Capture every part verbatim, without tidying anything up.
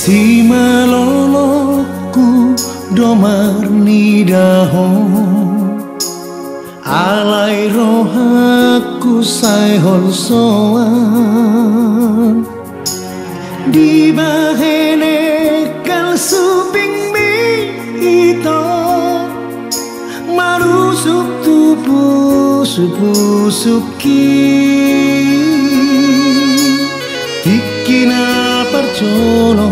Simalolongku do marnida ho, alai rohangku sai holsoan. Dibahen engkel supingmi ito, manusuk tu pusukpusukki. Tingki na parjolo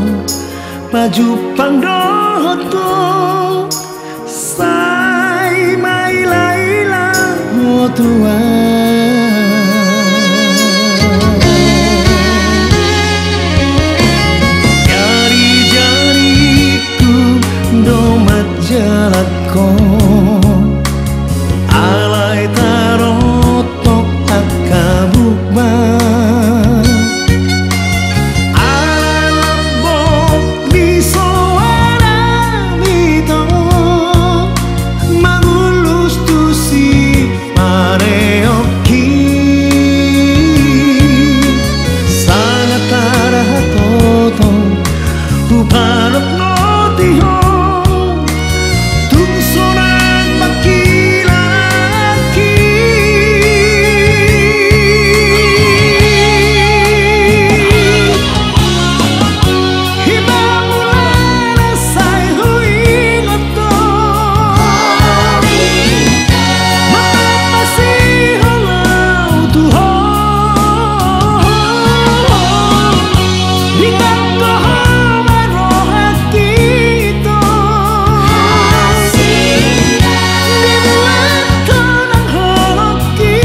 pajumpang dohot ho, sai mailaila ho tuan. Jarijarikku do manjalakhon, alai tarotop angka bukba. Ala lambok ni soarami ito, mangullus tusi pareongki. Sangat tarhatotong hupanop noti ho, tung sonang mangkilalahi. Ima mulana sai huingot ho, mangapasihol au tu ho. Di tanggo ho ma rohangki ito, dibuat ho nang holongki.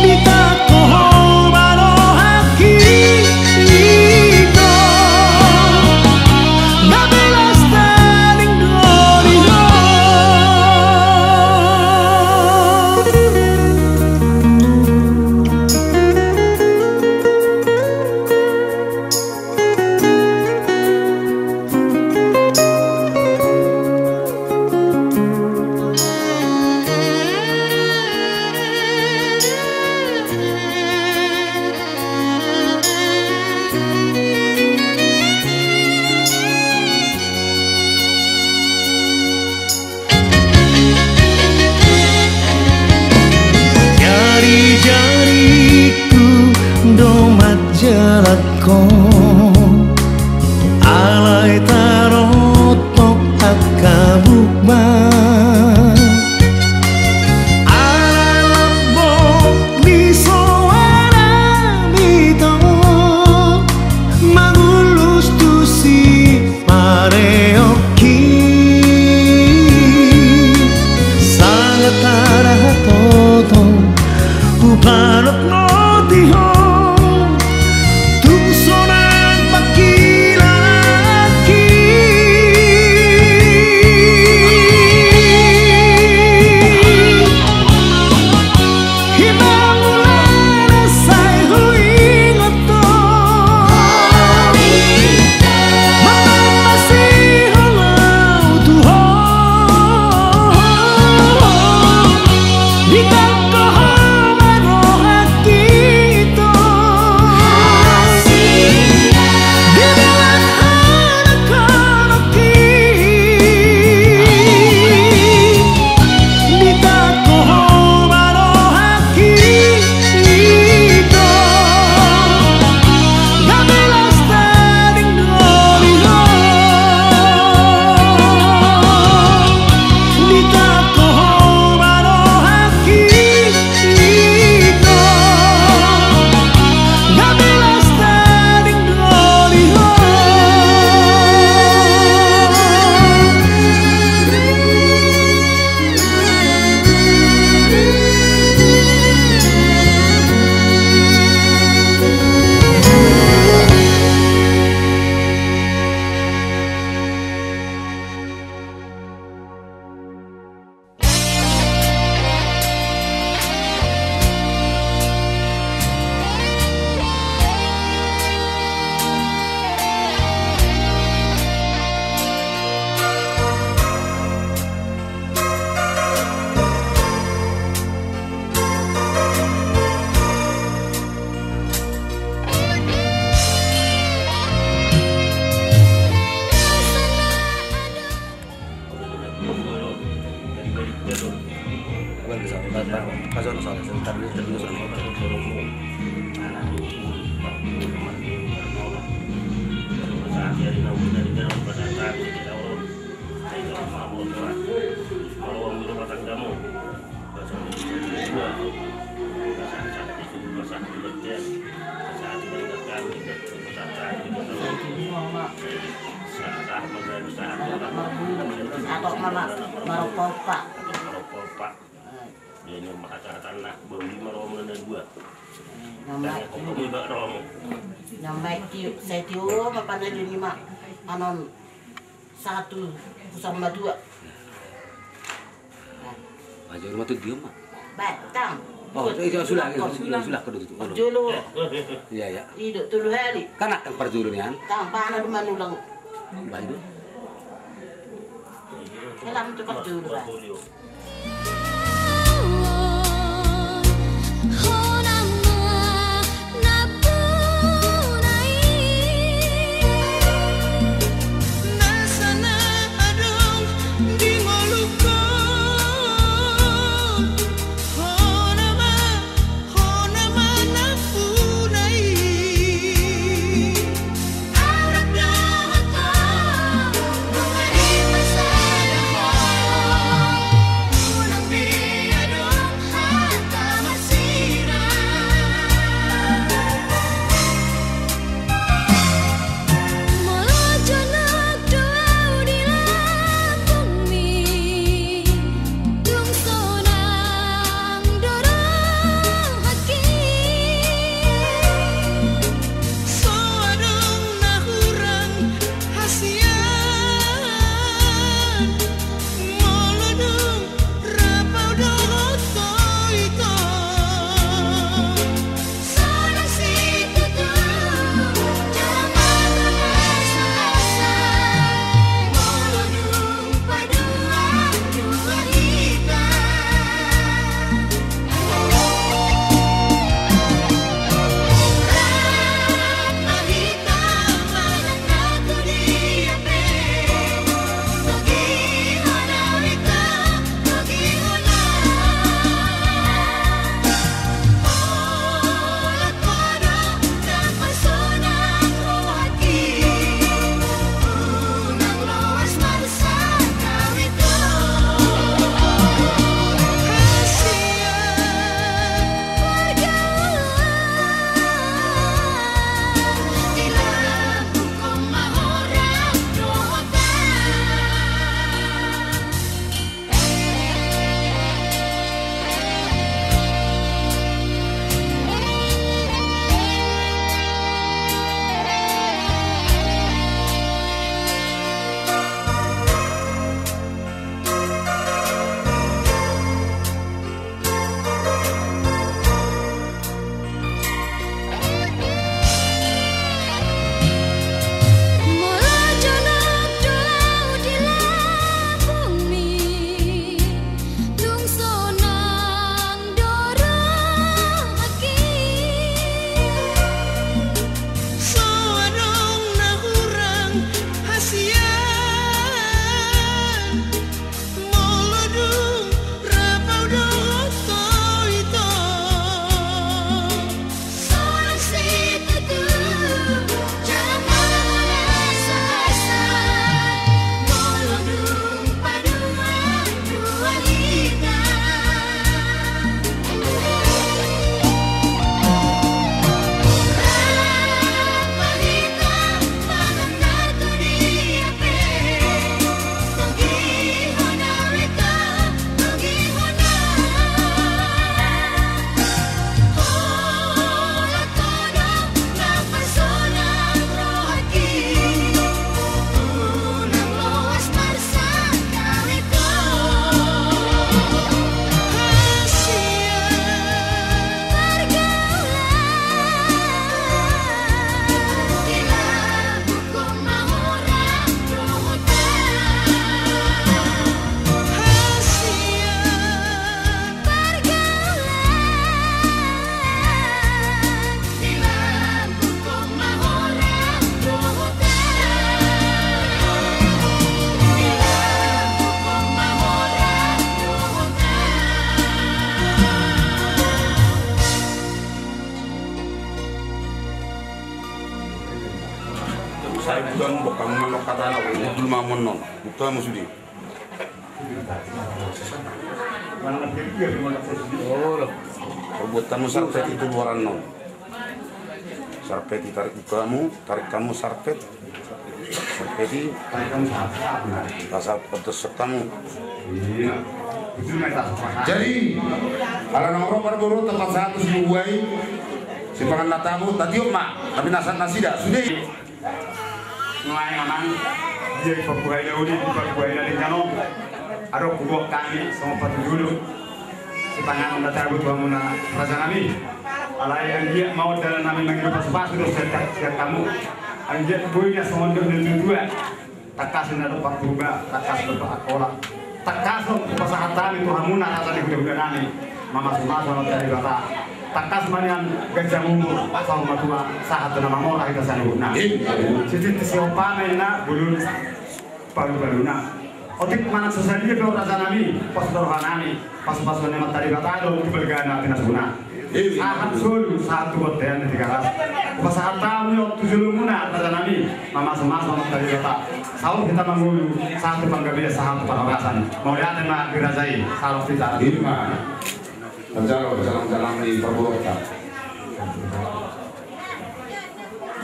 Di tanggo ho ma rohangki ito, gabe las taning do di ho. Jarijarikku do manjalakhon, alai tarotop angka bukba. Ala lambok ni soarami ito, mangullus tusi pareongki. Sangat tarhatotong hupanop noti ho, tung sonang Atau mama marompa-ompa. Dia ni ma acara tanah, beli ma romo na dua. Nama itu. Nama itu, saya tio, apa na dia ni ma, anon satu, sama dua. Aja rumah tu dia ma. Batang. Oh, itu sudah, sudah, sudah, sudah, sudah. Jolo. Iya, iya. Ido tolu hali. Kan akan parjolo nian. Tang, pana di manulang. Bantu. Salam tu parjolo, Bang. Tuan, buat hamu mangkatana, udah dulu mamon non. Buat hamu sude. Buat hamu sarpet i tu luaran non. Sarpet i tarik, buat hamu, tarik hamu sarpet. Sarpet i. Pasal pedes hamu. Jadi, ala naung ro parboru, tempat satu si bubuai. Sipangan na tabo, tatiop ma. Tapi na sahat nasida, sude. Nuaeng amang, dia i pabuhai na uli, pabuhai na denggan on. Adong huboan hami songon patujolo. Sipanganon na tabo tu hamuna raja nami. Alai anggiat ma on dalan nami mangido pasupasu dohot sian, sian hamu. Anggiat boi na songon dok ni natuatua. Tangkas na dompak purba, tangkas dompak angkola. Tangkas on hupasahat hami tu hamuna raja ni hulahula nami. Mamasumasu ma Amanta Debata. Tangkas ma nian ganjang umur, saur matua, sahat tu na mamora hita saluhutna. Sitintin sihompar ma inna bulung palubaluna. Otik manang so sadia pe on raja nami, pos do roha nami, pasupasuon ni Amanta Debata do tu balga na pinasuna. Sahat solu, sahat tu bontean ni Tigaras. Hupasahat hami on tu jolomuna raja nami, mamasumasu ma Amanta Debata. Saur hita mangolu, sahat tu panggabean, sahat tu parhorasan. Mauliate ma di raja i, sahat hita. Ima. Manjalo jalang-jalang ni parboruta.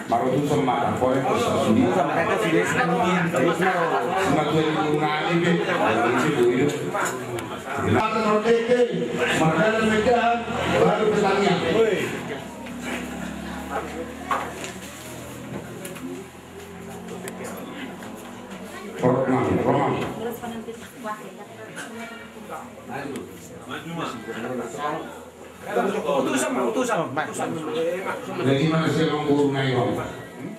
Marotuson ma, korek, sasudi. Simatua ni guru nami be. Mata merdeka, merdeka, baru bertanya. Romang, Romang. Utusan, utusan. Jadi mana si Romang guru nai, Bang?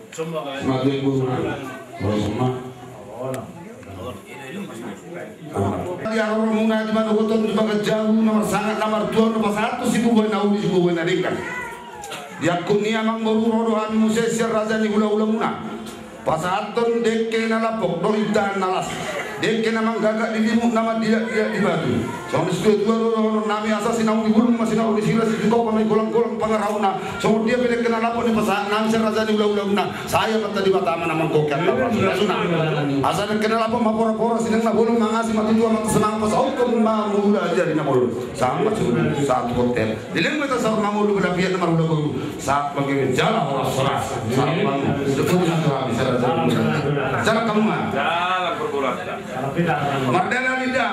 Sebagai guru nai. Terus semua. Di aroromuna di manogoton di bagas jabu na marsangap na martua na pasahat tu si bubuai na uli si bubuai na denggan. Di angkup ni amang boru ro do hami muse sian raja ni hulahulamuna. Pasahathon dengke na lapok dohot indahan na las. Dengke na manggagak di limuk na mandidak-didak di batu. Songon situatua do dohonon nami asa sinauli bulung ma sinauli sira sitikopa ma i golanggolang pangarahutna. Songon dia pe dengke na lapok ni pasahat nami sian raja ni hulahulamuna. Sai Amanta Debata ma na manggohi angka parsingasuna. Asa dengke na lapok ma porapora sinang na bolon mangasi ma tutu amanta sinamot pasahathon ma mula jadi na bolon. Sama sudah satu hotel. Dileng ma hita saur mangolu balapian na marhula golu. Sahat bangke jala horas-horas. Sahat bangke. Sepuluh satu habis ada jalan. Jalan kamu ma. Jalan pergulatan. Mardala ni da.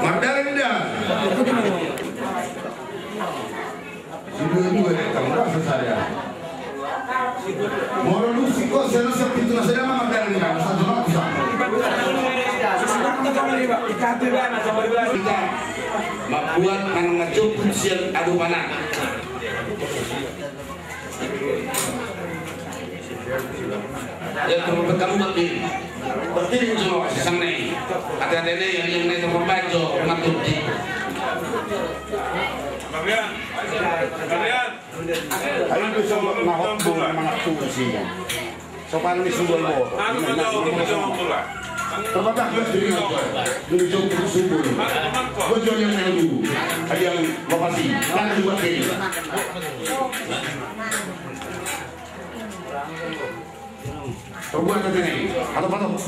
Mardala ni da. Sidua-dua dek kamu rasa saya. Molo lusik ko seno siap pintu na sada ma mardala ni da. Satu ratus. Kita mambuat manang manjemput sian adu panah. Ya, terus bertemu tapi bertiring semua sisang nih. Ada-ada nih yang yang nih terpembaco ngatur di. Ayo bisa mahok bunga mangatur sih. Sopan ni sudah lo. Terbatas diri. Diri jauh subuh. Gue jual yang dulu. Ada yang lokasi. Kan juga sini. Perbuatan ini atau patok?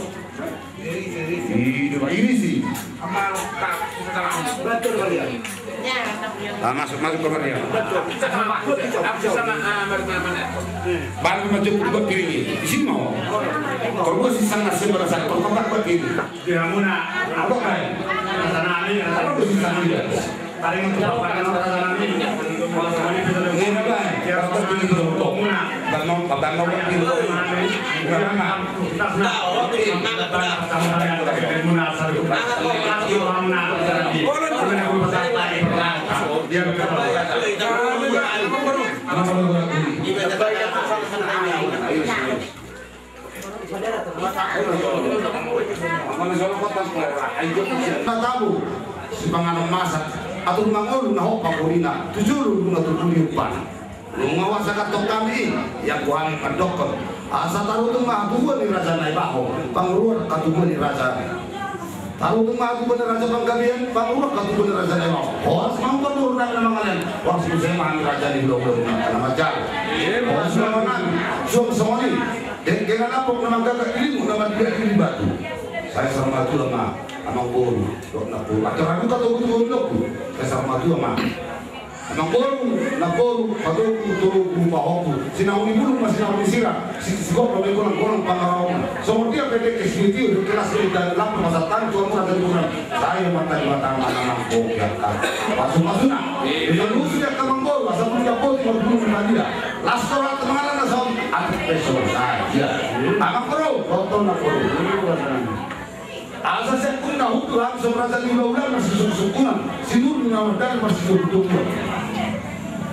Ini, ini sih. Ah, masuk, masuk kamar dia. Baru masuk ke piring ini. Di sini mau. Kalau gua sih sana saya merasa kalau kau tak buat ini. Di hamuna, apa, rasa nami, rasa nami. Paling untuk apa, kan, rasa nami. Kalau semuanya bisa dong. Ini apa? Ya, rasa nami, dong. Hamuna. Bang, bang, bang, bang. Hamuna, rasa nami. Hamuna, rasa nami. Dia berkata, na tabo sipanganon masak, atur mangolu na hot pangolina, tu julu nunga tu pudi umpana. Nunga huasakan tong hami i, ianggo hami mandokkon. Asa tarutung ma hatubuan ni raja Naibaho, panguruan hatubuan ni raja. Parutung ma tu bani raja Panggabean, parurak ma tu bani raja Lembang. Horas ma tu boru nami na mangalean, horas muse ma hami raja ni hulahula na manjalo. Horas ma nami, suang songon i. Dengke na lapok na manggaga, ilimu na mandiak di batu. Sai saur matua ma amangboru dohot namboru. Atur hamu, tatogu tu boru dohot namboru. Sai saur matua ma amangboru, namboru, patogu, togu, pahompu. Sinahut ni bulung ma sinahut ni sirang. Si, sigompa ma i golanggolang pangaraoan. Songon dia pe dengke sitio, kelas ni dan lampu masa tan, tuan murah dan kurang. Sai ma tadi batang anak amangboru, ya kan. Pasu-pasuna. Bisa lusu, ya kan, amangboru, asa pun dia boti, mau bulung di madia. Las torat mangalan na saut, atik peso. Nah, iya. Amangboru, tonton namboru. Asa sian pun na hutu hami songon raja ni hulahula, marsisungkunsungkunan, sinur ni na mardali marsitopitopian.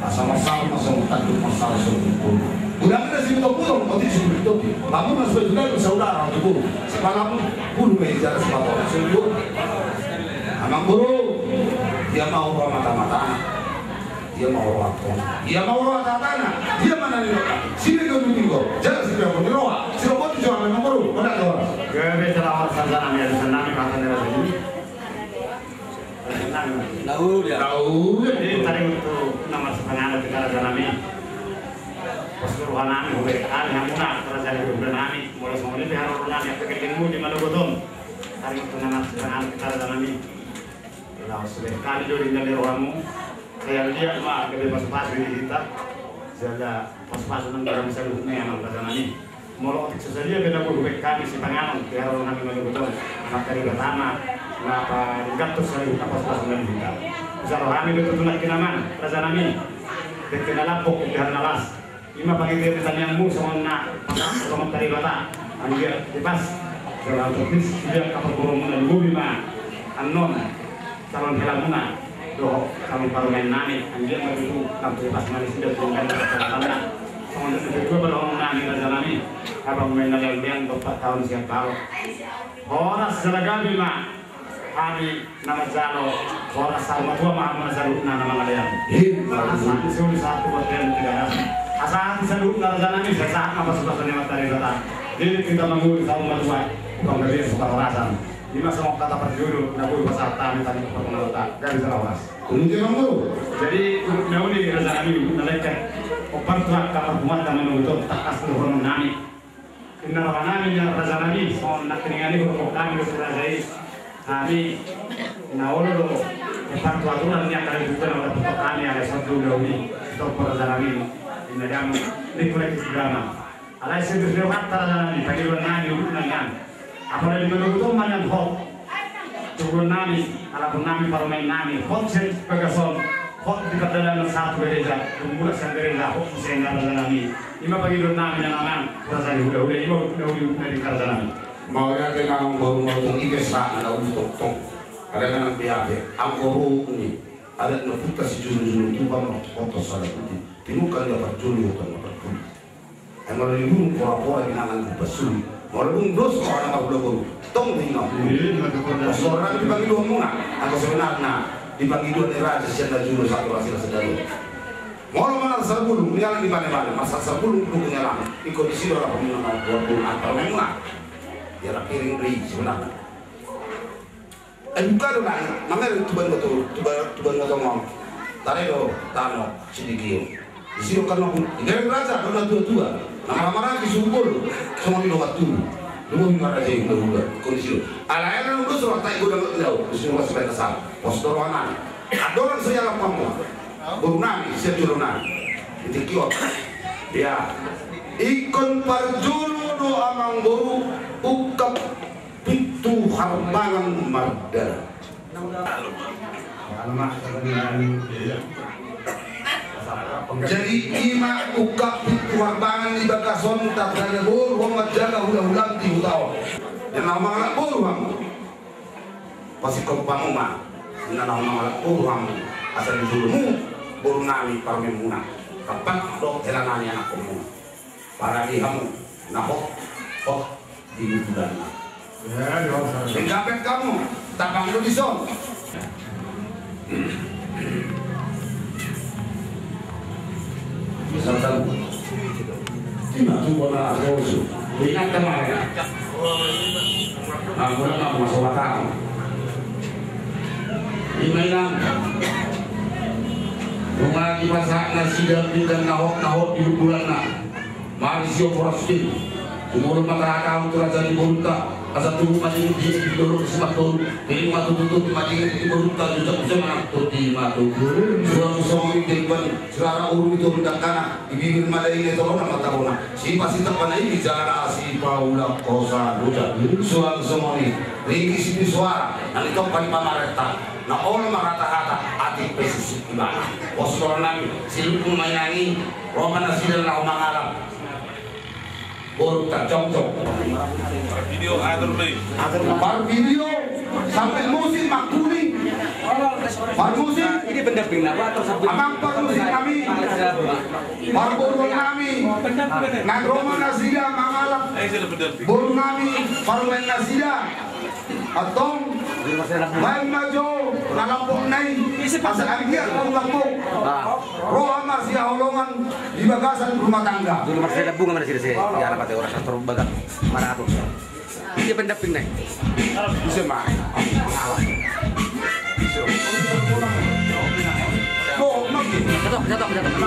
Asa marsahut ma songon tanduk, marsahut songon pungkulu. Godang na sibutong-butong, otik sibutong-butong. Lamun na suai sudah, saudara tu boru. Sipala pulu ma i jala sipatona songon boru. Amangboru, dia ma ro mata-matana. Dia ma ro hatahataon. Dia ma ro hatahataon. Dia ma na nidokna. Sini do di tinggo. Jala sini do di roha. Sini do di roha, memang perlu. Mana do? Gabe jala horas, raja nami, raja nami, raja nami. Raja nami. Tahu dia. Tahu dia. Jadi tadi untuk nama sepanjang kita, raja nami. Pas ke roha nami, udah kali hamuna, raja nami, udah nami. Mulai songon i pe haroro nami, apa kelingmu di mana gotong. Tadi untuk nama sepanjang kita, raja nami. Laos sude hami do di na di rohamu. Sai liat ma gabe pasu-pasu di hita. Jala pasu-pasu nang di hami saluhutna, amang raja nami. Molo otik so sadia pe na boru, baen hami sipanganon di haroro nami manogot on. Amanta Debata ma na paringgathon saluhutna pasu-pasu nang di hita. Jala hami do tutu nangkin, amang raja nami. Dengke na lapok, dengke na las. Ima pangidoan ni tangiangmu songon na pasahat tu Amanta Debata. Anggiat dipas jala otomatis sude angka parborumuna, lumobi ma annon calon helamuna dohot calon parumaen nami. Anggiat ma tutu lam dipas ma nasida tu denggan parsahatanna. Songon na tutu padohonon nami, raja nami. Abang main na lean-lean dohot taon sian balok. Horas jala gabe ma hami na manjalo, horas saur matua ma hamu na saluhutna na mangalean. Asa hami solu sahat tu bontean tu bagasan. Asa hami saluhutna, raja nami, sai sahat ma pasu-pasu ni Amanta Debata. Jadi hita mangolu saur matua tu panggabean, tu parhorasan. Ima songon hata parjolo na boi pasahat hami tadi tu parhorasan. Gabe jala horas. Jadi na uli, raja nami, na lengket. Ompar tu angka parpunguanta manogot on, tangkas dohonon nami. Ninna roha nami, ninna raja nami, songon na tiningani hurupok hami do tu raja i. Hami na olo do, ompar tu aturan ni angka na tutu na madapothon hami, alai songon na uli, sitopot raja nami. Ninna damu, ningku na tutu damu. Alai sendiri lewat raja nami, pangidoan nami, udunan nami. Apala di manogot on ma nian hot. Tugon nami, alapon nami, parumaen nami, hot sian bagason, hot di pardalanan sahat tu gareja, dung mulak sian gareja, hot muse, ninna raja nami. Ima pangidoan nami, ninna amang raja ni hulahula, ima na uli, na uli, na di raja nami. Mauliate ma amangboru, molo tung i pe sahat na uli tongtong. Alai nang pe ape, anggo ro ni adat na punta sijolo-jolo tu, bang hot, hot sada pudi. Timuka dia parjolo, hot na parpudi. Ai molo dung pora-pora binanga ni basulu. Molo dung dos roha na marhula boru. Tong do i na hulu. Songon i di pangidoanmuna. Anggo sebenarna di pangidoan ni raja sian na jolo sahat tu raja na sadari on. Molo marsarbulung, nialap ni bane-bane, marsarbulung tu ni alap. Ingkon disi do alap muna na dua pulu antar memuna. Ia rap iring do i sebenarna. Ai buka do nai, mangae do tuban gotong, tuban, tuban gotong on. Tare do tano sidigion. Disi do kan nongkun, digereng raja do na tua-tua. Na marhamaranggi sungkul, songon i do manturu. Lumobi ma raja i hula-hula, kondisi do. Alai na dos roha tai godang do dao, disi do masuk bai tasam. Pos do roha nai. Andorang so ialap hamu boru nami sian jolo nai. Di tingki on. Ia. Ingkon parjolo do amangboru ungkap pintu harbangan mardalan. Jadi ima ungkap pintu harbangan di bagason, tanda boru on manjaga hula-hulam di huta on. Ninna na mangalap boru hamu. Pasingkop hamu ma. Ninna na mangalap boru hamu. Asa di jolomu boru nami parumaenmuna. Tampak do hela nami anakkonmuna. Parade hamu na hot, hot di bulan. Singkapek hamu, tapang do dison. Misal tahu. Ima tu bona bosu. Ingat kemarin. Nah, mula mau masuk batang. Ima inang, nunga dipasahat nasida pinggan na hot na hot di bulanna. Marsio Forastin, umur ma tahatahon tu raja ni borunta, asa tubu ma dingin di dolok simanton, dingin ma tutu-tutu ma dingin di borunta, jujak jujak manang tondi ma tutu. Suang songon i demban, sirara urung i turun dangkana, di bibir ma lae i tolona ma tabona, sipasitap ma na i di jala na asi paulak hosa rujak. Suang songon i, ringgit sitio soara, na nitop ni pamarenta, na olo marhata-hata, atik pe sisip ibana. Pos dohonon nami, silupung ma inang i, ro ma nasida laho mangalap. Boru tarjongjong. Video atur play. Par video sambil musik mangkuling. Par musik. Ini pendamping apa atau sambil amang par musik nami. Par boru nami. Nang ro ma nasida mangalap. Boru nami par main nasida. Antong, baen ma jo na lambok nai, asa anggiat tu lambok. Roha marsihaholongan di bagasan rumah tangga. Jolo marsidalan bunga mana sini sih? Ya, apa teh, orang sastra bagat mana aku? Dia pendamping nai. Bisa mah. Jatuh, jatuh, jatuh.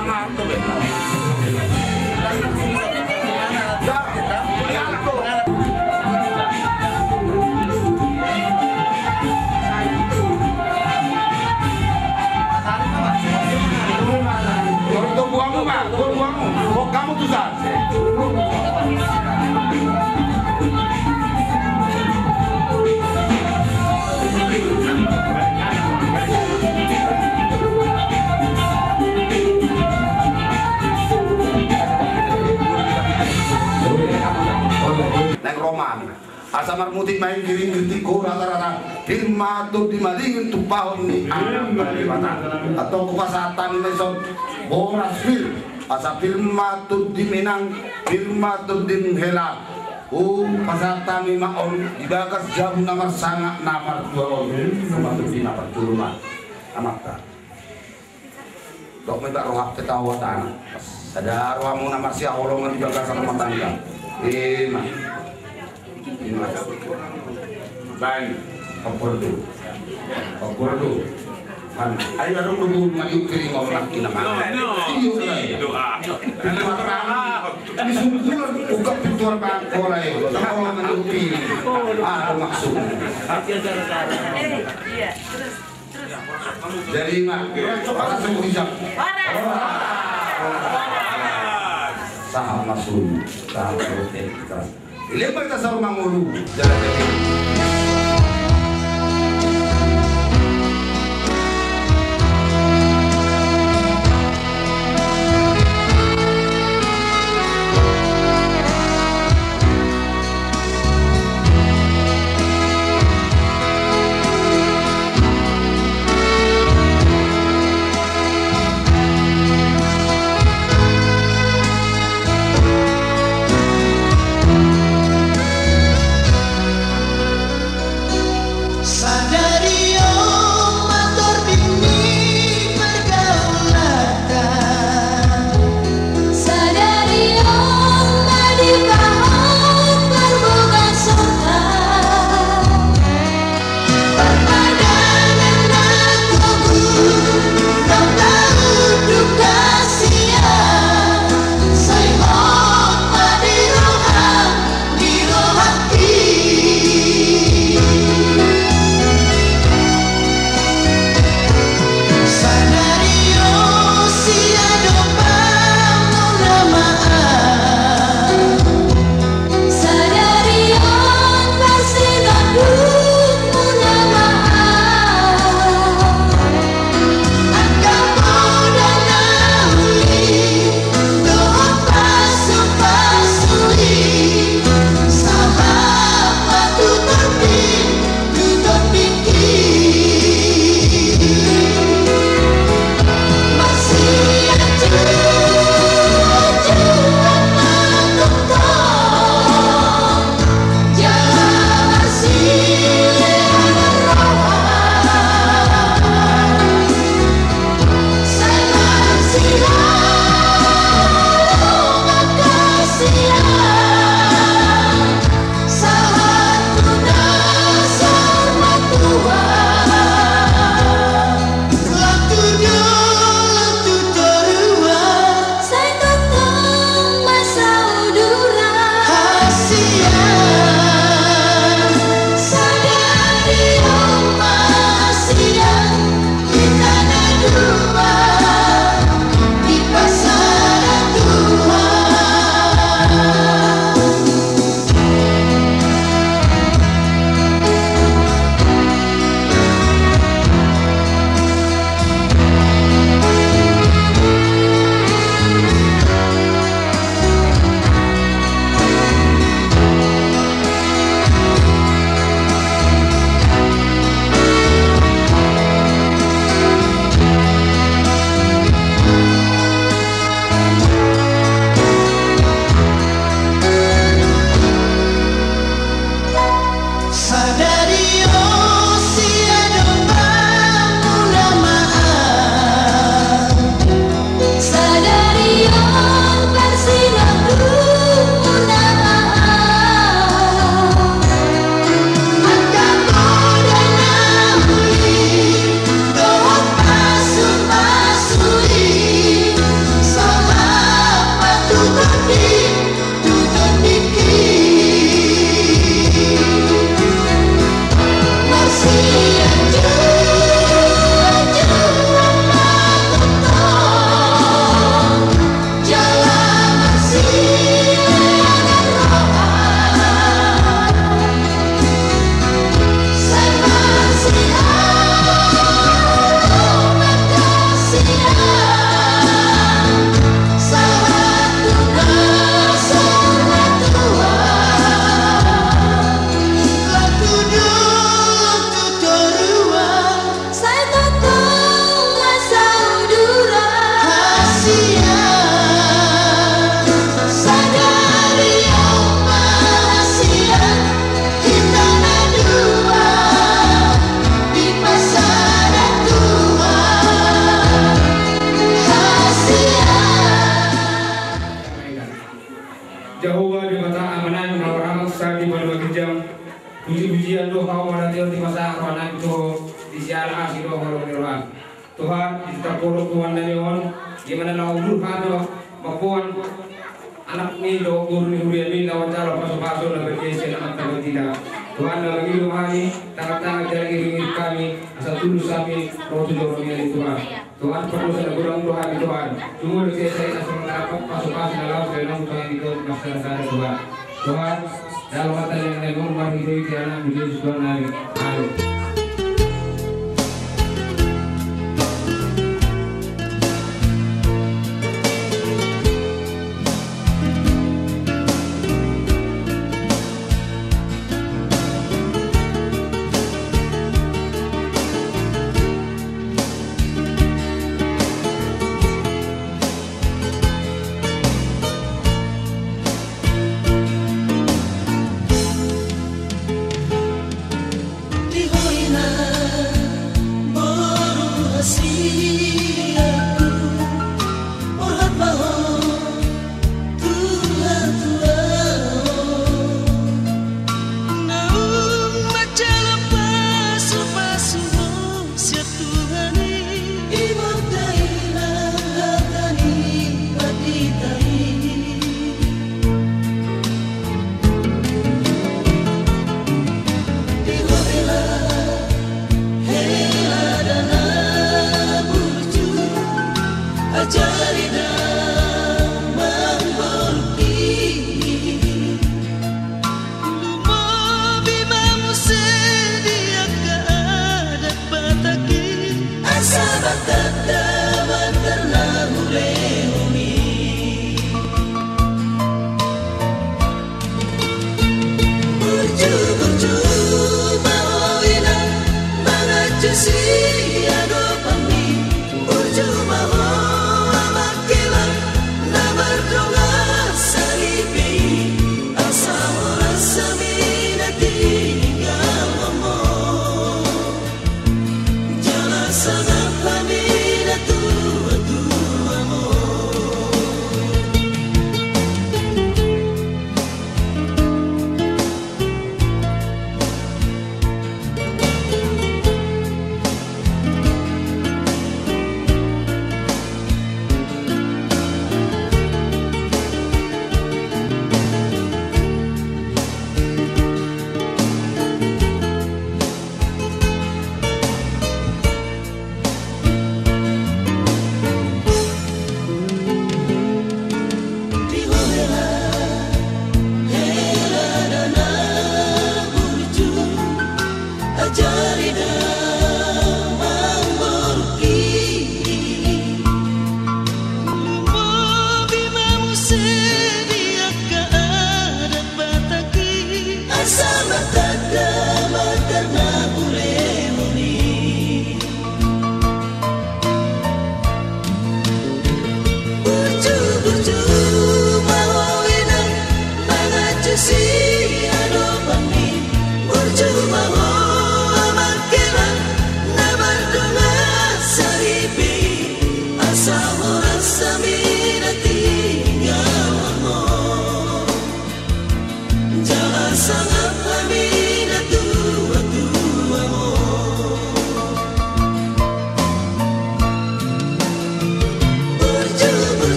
Buangmu, Mak. Buangmu. Kok kamu tuh, San? Naeng ro ma. Asa marmutik ma ingkir-ingkir tingko rata-rata, pir ma tondi madingin tumpahon ni anak Debata. Antong hupasahat hami ma dison boras pir, asa pir ma tondi menang, pir ma tondi hela. Hupasahat hami ma on di bagas jabu na marsangap na martua on, pir ma tondi na parjolo ma amanta. Dok ma ibak rohanta tahu tanah. Sada rohamuna marsihaholongan di bagasan rumah tangga. Ima. Ima. Baen. Opordu. Opordu. Kan. Ayo adong dulu maju kiri ngomong kina mana. Iyo, iyo. Ini mata ini sungkulan buka pintu bangkola ya. Sama maju kiri. Ada maksud. Iya. Jadi, Mak, maka sungguh hijab. Sahat masuk, sahat masuk. Ilepas kita sahur mangolu. Jalan kaki. Di paduka ginjang, puji-pujian do hamu manatihon di masa roha nami tu Ho, di siala asi do holong ni roham. Tuhan, di tetap holong Tuhan nami on, di mana laho udur hami mamboan anak ni dohot boru ni huria mi laho manjalo pasu-pasu na badia sian Amanta Martua. Tuhan, na mangido hami, tangan-tangan jala iring-iring hami, asa tulus hami ro tu joro ni Tuhan. Tuhan, pardosa na godang do hami Tuhan. Cuma do sai sai asa mangarap pasu-pasu na laho sai nang Tuhan di kau masyarakat Tuhan. Tuhan, dalam mata yang nemu marhitoi di anak Jesus Tuhan nami. Amin.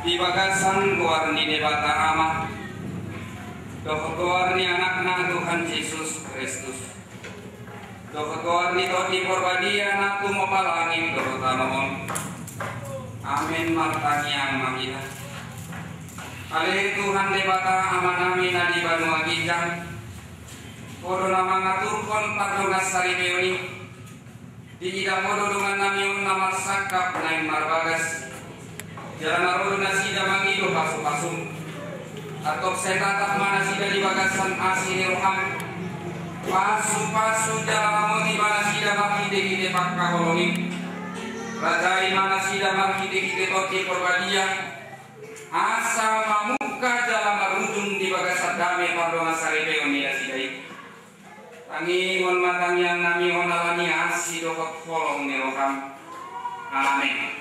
Di bagasan goar ni Debata Ama, dohot goar ni Anakna Tuhan Jesus Kristus, dohot goar ni Tondi Porbadia na tumompa langit dohot tano on. Amen. Martangiang ma hita. Ale Tuhan Debata Amanami na di banua ginjang, Ho do na mangaturhon pardongansaripeon i. Diida Ho do dongannami on na marsangkap naeng marbagas. Jala na ro do nasida mangido pasupasum. Antong sai tatap ma nasida di bagasan asi ni roham. Pasupasu jala ramoti ma nasida marhitehite pangkaholongi. Rajai ma nasida marhitehite Tondi Porbadia. Asa mamungka jala marujung di bagasan dame pardongansaripeon ni nasida i. Tangianghon ma tangiangnami on ala ni asi dohot holong ni roham. Amen.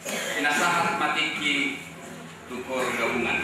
Pinasahat ma tingki tu pargabungan.